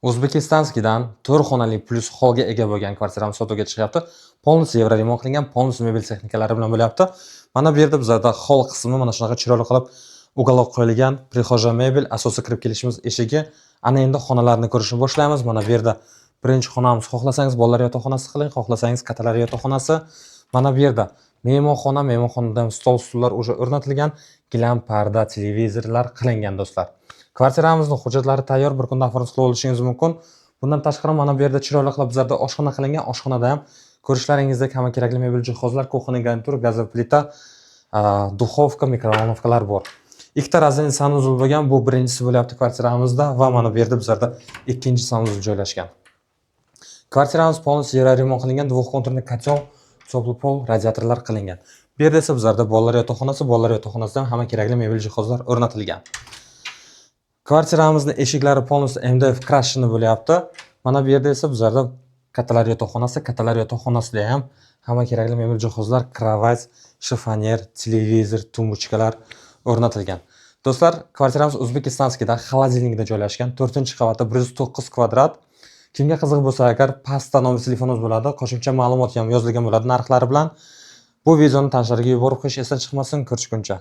Узбекистанский dan 4 xonali plyus holga ega bo'lgan kvartiramiz sotuvga chiqyapti. Полностью евроремонт qilingan, полностью mebel texnikalari bilan bo'lyapti. Mana bu yerda bizlarda hol qismi mana shunaqa chiroyli qilib уголок qo'yilgan, прихожая mebel, asosiy kirib kelishimiz eshigi. Ana endi xonalarni ko'rishni boshlaymiz. Mana bu yerda birinchi xonamiz, xohlasangiz bolalar yotoqxonasi qiling, xohlasangiz kattalar yotoqxonasi. Mana bu yerda mehmonxona, mehmonxonada ham stol, stullar уже o'rnatilgan, gilam, parda, televizorlar qilingan, do'stlar. Kvartiramizni hujjatlari tayyor, bir kunda оформить qilib olishingiz mumkin. Bundan tashqari mana bu yerda chiroyli qilib bizlarda oshxona qilingan. Oshxonada ham ko'rishlaringizdek hamma kerakli mebel jihozlar, кухонный garnitur, газовый plita, духовка, микроволновка lar bor. Ikkita раздельный санузел bo'lgan, bu birinchisi bo'lyapti kvartiramizda va mana bu yerda bizlarda ikkinchi санузел joylashgan. Kvartiramiz полностью ремонт qilingan, двухконтурный котел, теплый пол, radiatorlar qilingan. Bu yerda esa bizlarda bolalar yotoqxonasi, bolalar yotoqxonasida ham hamma kerakli mebel jihozlar o'rnatilgan. Kvartiramizni eshiklari полностью MDF крашеный bo'lyapti. Mana bu yerda esa bizlarda kattalar yotoqxonasi, kattalar yotoqxonasida ham hamma kerakli mebel jihozlar, кровать, shifoner, televizor, tumbuchkalar o'rnatilgan. Do'stlar, kvartiramiz Узбекистанский da холодильник da joylashgan, 4-qavatda, 109 kvadrat. Kimga qiziq bo'lsa agar, pastda nomer telefonimiz bo'ladi, qo'shimcha ma'lumot ham yozilgan bo'ladi narxlari bilan. Bu videoni tanishlariga yuborib qo'yish esdan chiqmasin. Ko'rishguncha.